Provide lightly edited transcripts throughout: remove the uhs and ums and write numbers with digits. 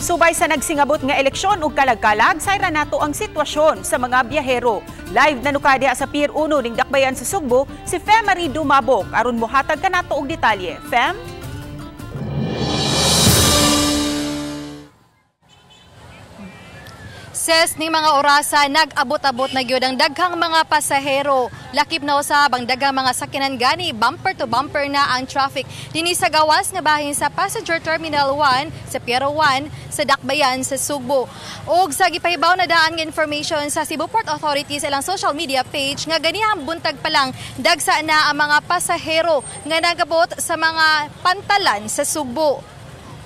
Subay sa nagsingabot nga eleksyon ug kalag-kalag, sayra nato ang sitwasyon sa mga biyahero. Live na nukadya sa Pier 1 ning Dakbayan sa Sugbo si Fem Marie Dumabok aron mohatag kanato og detalye. Fem? Ses ni mga orasa nag-abot-abot na gyud ang daghang mga pasahero. Lakip na usab ang daghang mga sakyanan, gani bumper to bumper na ang traffic dinhi sa gawas nga bahin sa Passenger Terminal 1 sa Pier 1 sa Dakbayan sa Sugbo. Og sa gipahibaw na daan nga information sa Cebu Port Authority sa ilang social media page nga ganihang buntag pa lang dagsa na ang mga pasahero nga nagabot sa mga pantalan sa Sugbo.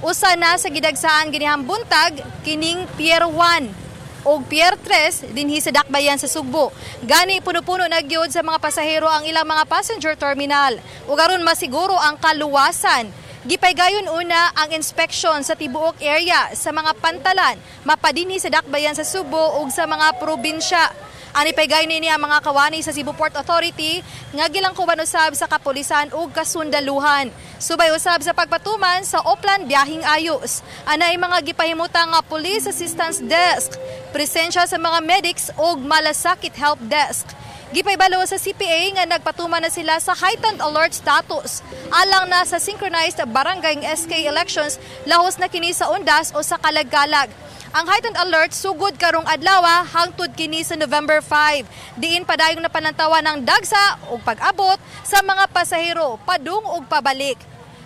Usa na sa gidagsaan ganihang buntag kining Pier 1 og Pier 3 dinhi sa Dakbayan sa Sugbo. Gani puno-puno na gyud sa mga pasahero ang ilang mga passenger terminal. Ug aron masiguro ang kaluwasan, gipaygayon una ang inspection sa tibuok area sa mga pantalan mapadinhi sa Dakbayan sa Sugbo ug sa mga probinsya. Ani paygayon niini ang mga kawani sa Cebu Port Authority nga gilangkuban usab sa kapulisan ug kasundaluhan. Subay usab sa pagpatuman sa Oplan Biyahing Ayos. Anay mga gipahimutang nga Police Assistance Desk, presensya sa mga medics ug malasakit help desk. Gipaybalo sa CPA nga nagpatuman na sila sa heightened alert status alang na sa synchronized barangay SK elections lahos na kini sa Undas o sa Kalagkalag. Ang heightened alert sugod karong adlaw hangtod kini sa November 5. Diin padayong napanantawan ang dagsa ug pag-abot sa mga pasahero padung ug pabalik.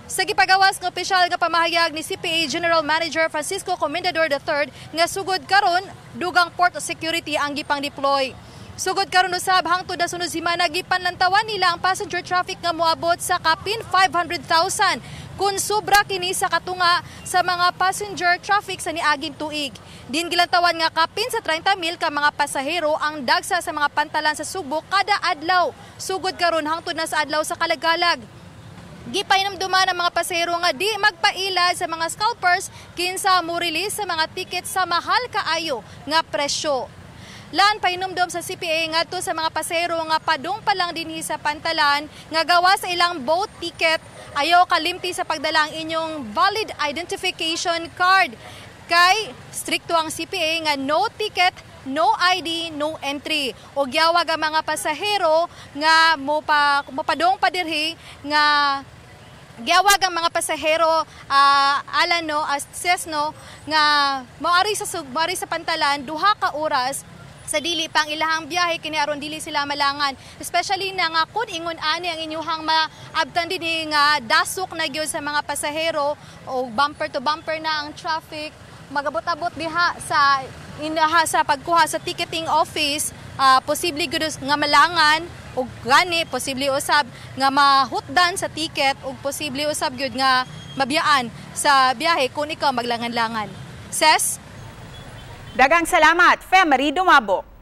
Sa gipagawas nga opisyal nga pamahayag ni CPA General Manager Francisco Comendador III nga sugod karon dugang port security ang gipang-deploy. Sugod karon usab hangtod na sunod semana gipanlantawan nila ang passenger traffic nga moabot sa kapin 500,000 kun sobra kini sa katunga sa mga passenger traffic sa niaging tuig. Din gilantawan nga kapin sa 30,000 ka mga pasahero ang dagsa sa mga pantalan sa Sugbo kada adlaw. Sugod karon hangtod na sa adlaw sa Kalagkalag. Gipahinumduman ang mga pasahero nga di magpaila sa mga scalpers kinsa mo release sa mga ticket sa mahal kaayo nga presyo. Laan pahinumdom sa CPA ngadto sa mga pasahero nga padung pa lang dinhi sa pantalan nga gawa sa ilang boat ticket, ayaw kalimti sa pagdala ang inyong valid identification card. Kay strikto ang CPA nga no ticket, no ID, no entry. Og yawag ang mga pasahero nga mopadong pa dirhi nga giyawag ang mga pasahero alan no assess no nga moari sa pantalan 2 ka oras sa dili pang ilahang biyahe kini aron dili sila malangan, especially na nga kun ingon ani ang inyuhang maabtan dinhi nga dasok na gyud sa mga pasahero o bumper to bumper na ang traffic, magabot-abot diha sa inaha sa pagkuha sa ticketing office, posible gyud nga malangan og gani posible usab nga mahutdan sa ticket ug posible usab gyud nga mabiyaan sa biyahe kung ikaw maglangan-langan. Ses? Daghang salamat, Fem Marie Dumabok.